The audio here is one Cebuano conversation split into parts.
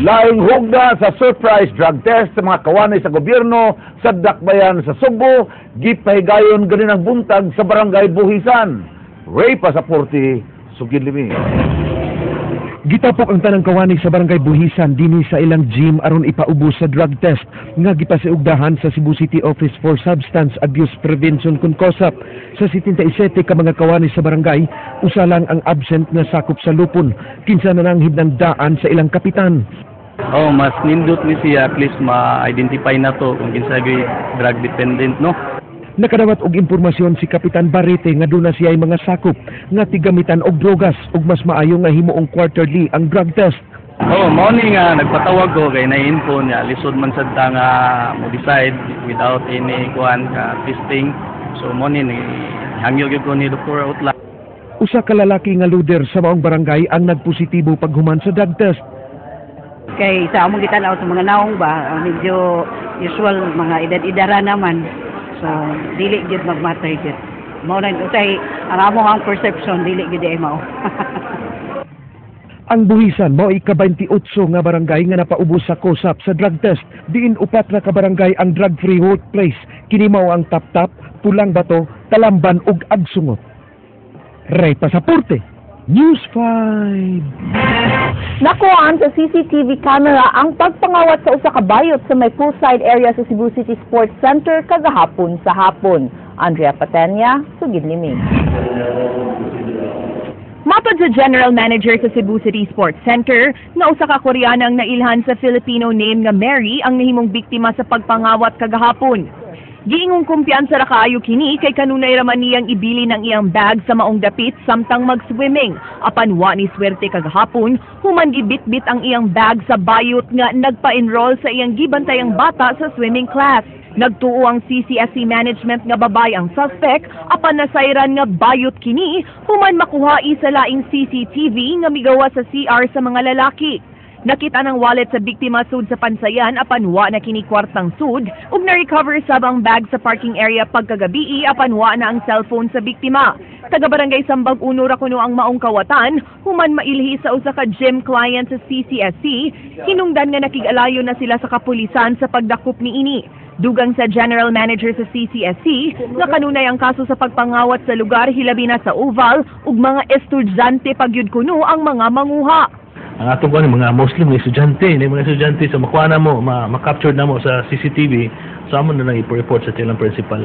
Laing hugna sa surprise drug test sa mga kawani sa gobyerno sa Dakbayan sa Sugbo, gipahigayon ganinang buntag sa Barangay Buhisan. Ray Pasaporte, Sugid Limi. Gitapok ang tanang kawani sa Barangay Buhisan dinhi sa ilang gym aron ipaubos sa drug test nga gipasiugdahan sa Cebu City Office for Substance Abuse Prevention kun COSAP. Sa 77 ka mga kawani sa barangay, usa lang ang absent nga sakop sa lupon, kinsa nananghid ng daan sa ilang kapitan. Oh, mas nindot ni siya, at least ma-identify na to kung kinsa gyud drug dependent, no. Nakadawat og impormasyon si Kapitan Barete nga duna siya mga sakop nga tigamitan og drogas ug mas maayo nga himuong quarterly ang drug test. Oh, mao ni nga nagpatawag ko kay na-info niya, lisod man sad ta nga mo decide without any kuan ka testing. So mao ni hangyo gyud ko ni Dr. Utla. Usa ka lalaki nga loader sa maong barangay ang nagpositibo paghuman sa drug test. Kay sa among gitanaw sa mga naong ba, medyo usual mga edad-idara naman. So dili gyud magmatter gyud. Mao na usay ang among ang perception, dili gyud ay mao. Ang Buhisan mao ika-28 nga barangay nga napaubos sa COSAP sa drug test. Diin upat na ka barangay ang drug-free workplace. Kini mao ang Taptap, Pulang Bato, Talamban ug Agsungot. Ray Pasaporte, News 5. Nakuhaan sa CCTV camera ang pagpangawat sa usa ka bayot sa may poolside area sa Cebu City Sports Center kagahapon sa hapon. Andrea Patenya, Sugid Limi. Matod sa General Manager sa Cebu City Sports Center, nga usa ka Koreana ang nailhan sa Filipino name nga Mary ang nahimong biktima sa pagpangawat kagahapon. Giingong kumpiyansa ra kaayo kini kay kanunay ra man niyang ibili ng iyang bag sa maong dapit samtang mag-swimming. Apan wa ni swerte kagahapon, human gibitbit ang iyang bag sa bayot nga nagpa-enroll sa iyang gibantayang bata sa swimming class. Nagtuo ang CCSC management nga babay ang suspect apan nasayran nga bayot kini human makuha sa laing CCTV nga migawa sa CR sa mga lalaki. Nakita ng wallet sa biktima sud sa pansayan apan wa na kini kwartang sud ug na-recover sab ang bag sa parking area pagkagabii apan wa na ang cellphone sa biktima. Taga Barangay Sambag Uno ra kuno ang maong kawatan human mailhi sa usa ka gym client sa CCSC, hinungdan nga nakig-alayo na sila sa kapulisan sa pagdakop niini. Dugang sa general manager sa CCSC, nga kanunay ang kaso sa pagpangawat sa lugar hilabi na sa Oval ug mga estudyante pagyud kuno ang mga manguha. Ang atong kuan, mga mostly mga estudyante, ni mga estudyante sa makuha na mo, ma-capture na mo sa CCTV, so amo na lang ipo-report sa ilang principal.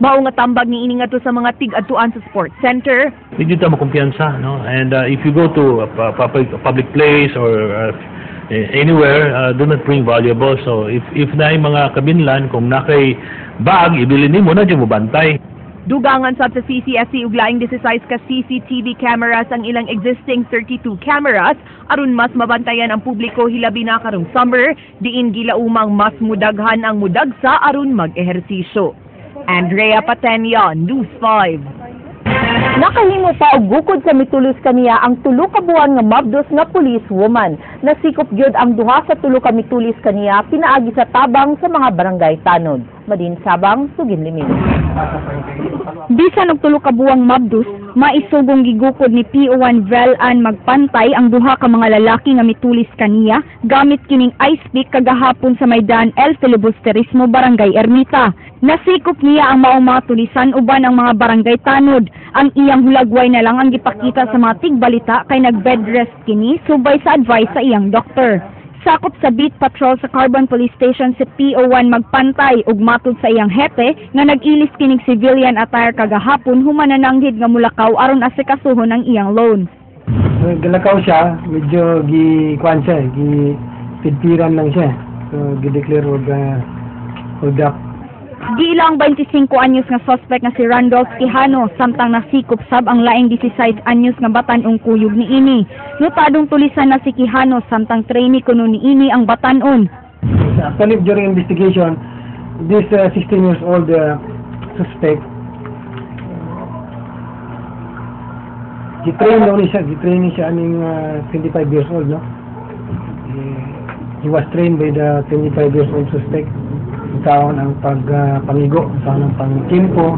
Mao nga tambag ni ini ngadto sa mga tig-adtuan sa sports center. Medyo ta mo kumpiyansa, no? And if you go to a public place or anywhere, do not bring valuables. So if naay mga kabinlan, kung nakay bag, ibilin nimo na dyan mo bantay. Dugangan sab sa CCSC ug laing 16 ka CCTV cameras ang ilang existing 32 cameras aron mas mabantayan ang publiko hilabi na karong summer diin gilaumang mas mudaghan ang mudagsa aron mag-ehersisyo. Andrea Patenya, News 5. Nakahimo pa og gukod sa mitulis kaniya ang tulo ka buwan nga mabdos nga police woman. Nasikop gyud ang duha sa tulo ka mitulis kaniya pinaagi sa tabang sa mga barangay tanod. Madin Sabang, Sugid Limi. Bisan og tulo ka buwang mabdus, maisugong gigukod ni PO1 Vel Ann Magpantay ang duha ka mga lalaki nga mitulis kaniya gamit kining ice pick kagahapon sa Maydan El Filibusterismo, Barangay Ermita. Nasikop niya ang maong mga tulisan uban ang mga barangay tanod. Ang iyang hulagway na lang ang gipakita sa mga tigbalita kay nag-bed rest kini subay sa advice sa iyang doktor. Sakop sa beat patrol sa Carbon Police Station si PO1 Magpantay ug matud sa iyang hepe nga nag-ilis kining civilian attire kagahapon human nananghid nga mulakaw aron asikasuhon ang iyang loan. Galakaw siya, medyo gi kuan siya, gi pidpiran lang siya. So gi-declare og hold up. Giila ang 25 anyos nga suspect nga si Randolph Quijano samtang nasikop sab ang laing 16 anyos nga batan-ong kuyog niini. Notadong tulisan na si Quijano samtang trainee kuno niini ang batan-on. Actually, during investigation, this 16 years old suspect, gitrain daw ni siya, gitrain ni siya aning 25 years old, no? He was trained by the 25 years old suspect. Taon ang pagpangigo, taon ang pangkimpo.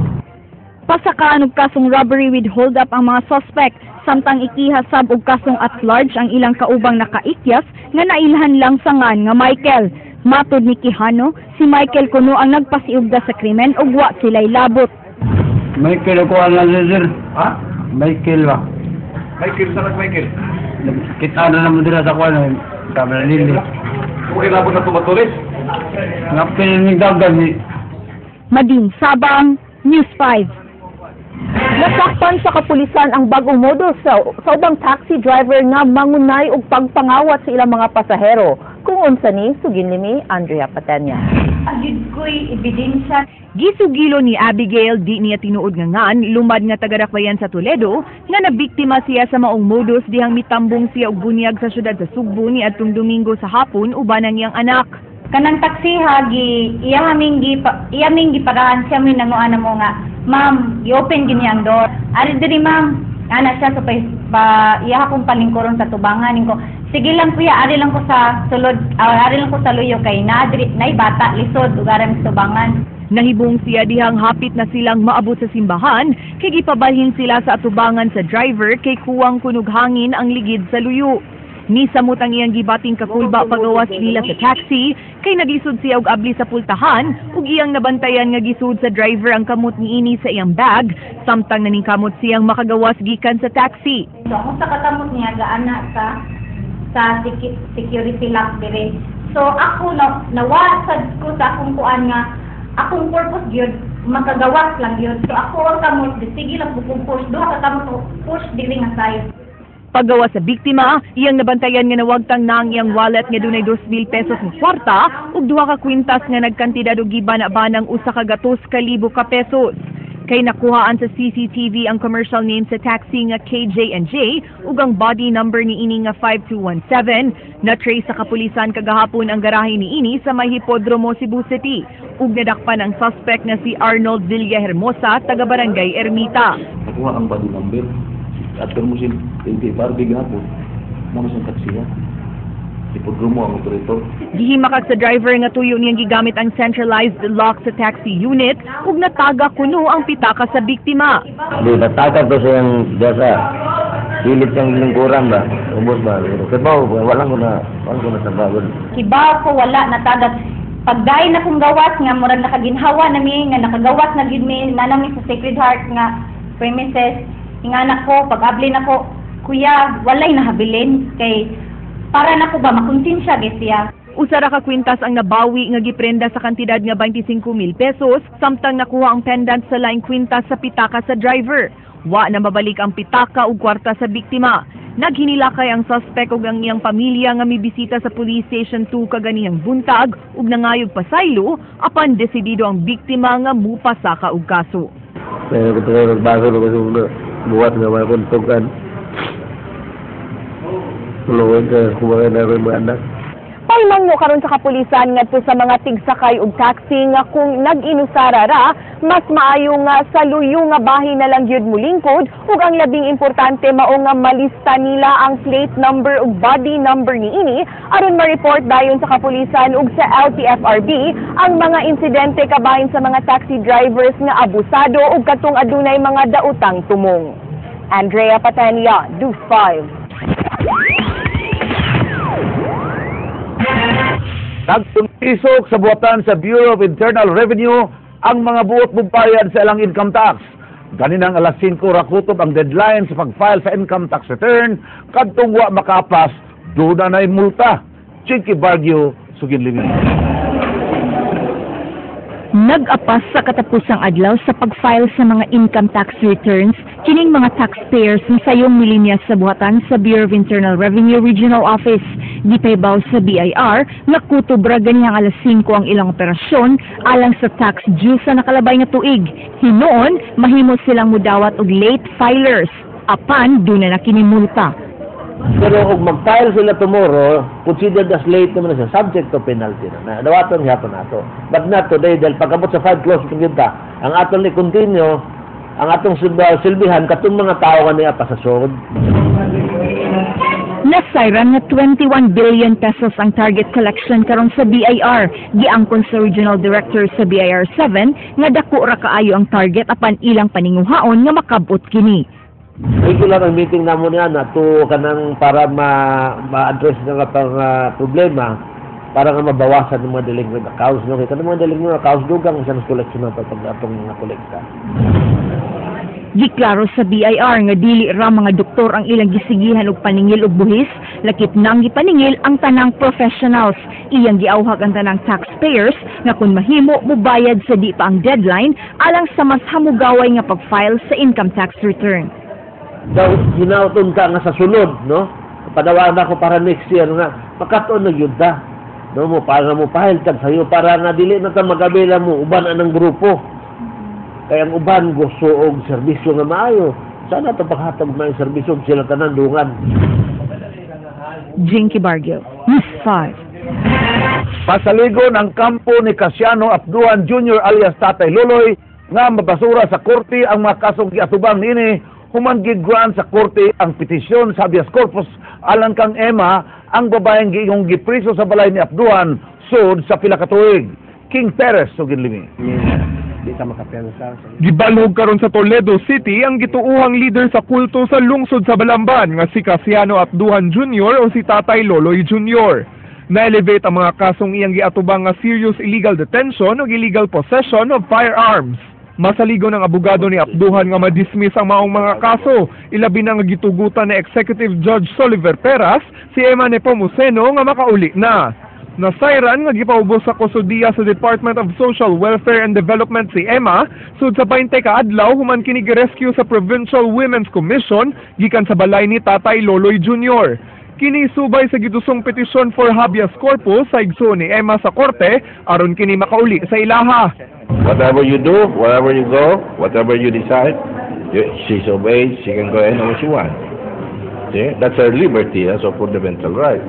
Pasakaan og kasong robbery with hold up ang mga suspect. Samtang ikiha sab og kasong at large ang ilang kaubang nakaikyas nga nailhan lang sa ngan nga Michael. Matod ni Quijano, si Michael kuno ang nagpasiugda sa krimen ug wa sila'y labot. Michael ko ang sir. Ha? Michael ba? Michael, saan Michael? Kita na naman dira sa kuan sa Manila. Kung ilabot na tumatulis? Ngapil ni dagan ni. Madin Sabang, News 5. Nasakpan sa kapulisan ang bagong modus sa ubang taxi driver nga mangunay og pagpangawat sa ilang mga pasahero. Kung unsa ni, sugin ni Andrea Patenya. Agud ko'y ebidensya. Gisugilo ni Abigail, di niya tinuod nga ngan, lumad nga taga-Dakbayan sa Toledo, nga nabiktima siya sa maong modus dihang mitambong siya og bunyag sa syudad sa Sugbo ni adtong Domingo sa hapon uban ang iyang anak. Kanang taxi ha, gi iya ming giparahan siya, may nanguan mo nga, "Ma'am, i-open gini ang door. Ari diri, ma'am." Ana siya, so pa iya akong palingkuron sa tubangan ko. "Sige lang, kuya, ari lang ko sa sulod, ari lang ko sa luyo kay na diri nay bata lisod ug ari sa tubangan." Nahibong siya dihang hapit na silang maabot sa simbahan, kay gipabalhin sila sa atubangan sa driver kay kuwang kunog hangin ang ligid sa luyo. Nisamot ang iyang gibating kakulba pagawas nila sa taxi, kay naglisod siya og abli sa pultahan ug iyang nabantayan nga gisud sa driver ang kamot niini sa iyang bag samtang naningkamot siyang makagawas gikan sa taxi. So ako sa kakamot niya gaana sa security lock dire. So ako na nawasad ko sa akong kuan nga akong purpose gyud makagawas lang gyud. So ako ang kamot, sige lang ko push, duha ka kamot push diri nga side. Paggawas sa biktima, iyang nabantayan nga nawagtang na ang iyang wallet nga dunay 2,000 pesos nga kwarta ug duha ka kwintas nga nagkantidad og giban-banang 100,000 ka pesos. Kay nakuhaan sa CCTV ang commercial name sa taxi nga KJ&J ug ang body number ni ini nga 5217, na-trace sa kapulisan kagahapon ang garahe ni ini sa may Hipodromo, Cebu City, ug nadakpan ang suspect nga si Arnold Villahermosa, taga Barangay Ermita. Nakuha ang body number. After mo sin 25 gihapon, mo na siyang taksiya. Hipodromo ang operator. Gihimakak sa driver nga tuyo niyang gigamit ang centralized lock sa taxi unit ug nataga kuno ang pitaka sa biktima. Di, natagad ko siyang dasa. Pilit siyang lingkuran ba? Ubos ba? Pero kibaw, walang ko na sa bagod. Kibaw ko wala natagat. Pagdayon na kong gawas nga murag nakaginhawa na mi nga nakagawas na gyud mi na nami sa Sacred Heart nga premises. Ingana ko pag abli nako, "Kuya, walay nahabilin," kay para nako ba makonsensya gyud siya. Usa ra ka kwintas ang nabawi nga giprenda sa kantidad nga 25,000 pesos samtang nakuha ang pendant sa laing kwintas sa pitaka sa driver. Wa na mabalik ang pitaka ug kwarta sa biktima. Naghinilakay ang suspect ug ang iyang pamilya nga mibisita sa Police Station 2 kaganihang buntag ug nangayog pasaylo, apan desidido ang biktima nga mupasaka og kaso. Pero kung ito nagbago na kasi buhat nga mga kuntukan. Tulungan ka, kumain na rin mga anak. Paimangmo karon sa kapulisan ngadto sa mga tigsakay og taxi nga kung nag-inusara ra, mas maayo nga sa luyo nga bahin na lang gyud mulingkod, ug ang labing importante mao nga malista nila ang plate number ug body number niini aron ma-report dayon sa kapulisan ug sa LTFRB ang mga insidente kabahin sa mga taxi drivers nga abusado ug katong adunay mga daotang tumong. Andrea Patania, News 5. Nagtumisok sa buhatan sa Bureau of Internal Revenue ang mga buot mubayad sa ilang income tax. Ganinang alas 5 ra kutob ang deadline sa pag-file sa income tax return, kadtong wa makapas, duna na'y multa. Chinky Bargio, sugin limi. Nag-apas sa katapusang adlaw sa pag-file sa mga income tax returns kining mga taxpayers nga sayong milinya sa buhatan sa Bureau of Internal Revenue Regional Office. Gipahibaw sa BIR nga kutob ra ganihang alas 5 ang ilang operasyon alang sa tax due sa nakalabay nga tuig. Hinuon, mahimo silang mudawat og late filers. Apan, duna na kini multa. Pero kung mag-file sila tomorrow, considered as late naman na siya, subject to penalty na. Na dawaton gyapon nato. But not today, dahil pagkabot sa 5 close kung ta, ang atong ni continue, ang atong silbihan, katong mga tao kaniya pa sa sod. Nasayran nga 21 billion pesos ang target collection karon sa BIR. Giangkon sa Regional Director sa BIR 7 nga dako ra kaayo ang target apan ilang paninguhaon nga makabot kini. Regular ang meeting namo niya na to kanang para ma ma-address na nga pang problema para nga mabawasan ng mga delinquent accounts, no? Kay kanang mga delinquent accounts, dugang sa collection nato pag atong mga kolekta. Giklaro sa BIR nga dili ra mga doktor ang ilang gisigihan og paningil og buhis, lakip nang gipaningil ang tanang professionals. Iyang giawhag ang tanang taxpayers nga kung mahimo mobayad sa di pa ang deadline alang sa mas hamugaway nga pag-file sa income tax return. Daw hinauton ka nga sa sulod, no? Padawagan ako para next year nga makatuon na gyud ta. No mo para mo file tag sayo para nga dili na ta magabela mo uban anang grupo. Kaya ang uban gusto og serbisyo nga maayo. Sana to paghatag may serbisyo sila tanan dungan. Jinky Bargio, News 5. Pasaligon ang kampo ni Casiano Apduhan Jr. alias Tatay Loloy nga mabasura sa korte ang mga kasong giatubang niini human gi-grant sa korte ang petisyon sa habeas corpus alang kang Emma, ang babaeng giingong gipriso sa balay ni Apduhan sud sa pila ka tuig. King Perez sugid limi. Di ta makapensa. Gibalhog karon sa Toledo City ang gituohang leader sa kulto sa lungsod sa Balamban nga si Casiano Apduhan Jr. o si Tatay Loloy Jr. Na-elevate ang mga kasong iyang giatubang nga serious illegal detention o illegal possession of firearms. Masaligon ang abogado ni Apduhan nga ma-dismiss ang maong mga kaso. Ilabi na nga gitugutan ni Executive Judge Soliver Peras si Emma Nepomuceno nga makauli na. Nasayran nga gipaubos sa kustodiya sa Department of Social Welfare and Development si Emma sud sa 20 ka adlaw human kini gi-rescue sa Provincial Women's Commission gikan sa balay ni Tatay Loloy Jr. Kini subay sa gidusong petisyon for habeas corpus sa igsoon ni Emma sa korte aron kini makauli sa ilaha. Whatever you do, wherever you go, whatever you decide, she's of age, she can go anywhere she wants. See? That's her liberty, that's a fundamental right.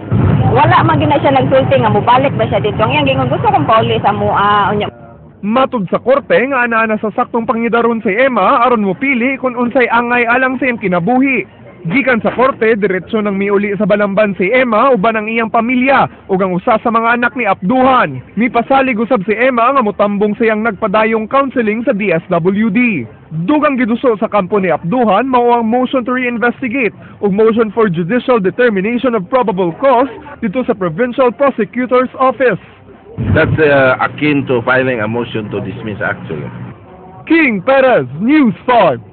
Wala man gyud na siya nagsulti nga mobalik ba siya dito. Ang iyang gingon, gusto kong pauli sa mua unya. Matud sa korte nga anaa na sa saktong pangidaron si Emma aron mopili kung unsay angay alang sa iyang kinabuhi. Gikan sa korte, diretso nang miuli sa Balamban si Emma uban ang iyang pamilya ug ang usa sa mga anak ni Apduhan. Mipasalig usab si Emma nga motambong sa iyang nagpadayong counseling sa DSWD. Dugang giduso sa kampo ni Apduhan mao ang motion to reinvestigate ug motion for judicial determination of probable cause dito sa Provincial Prosecutor's Office. That's akin to filing a motion to dismiss, actually. King Perez, News 5.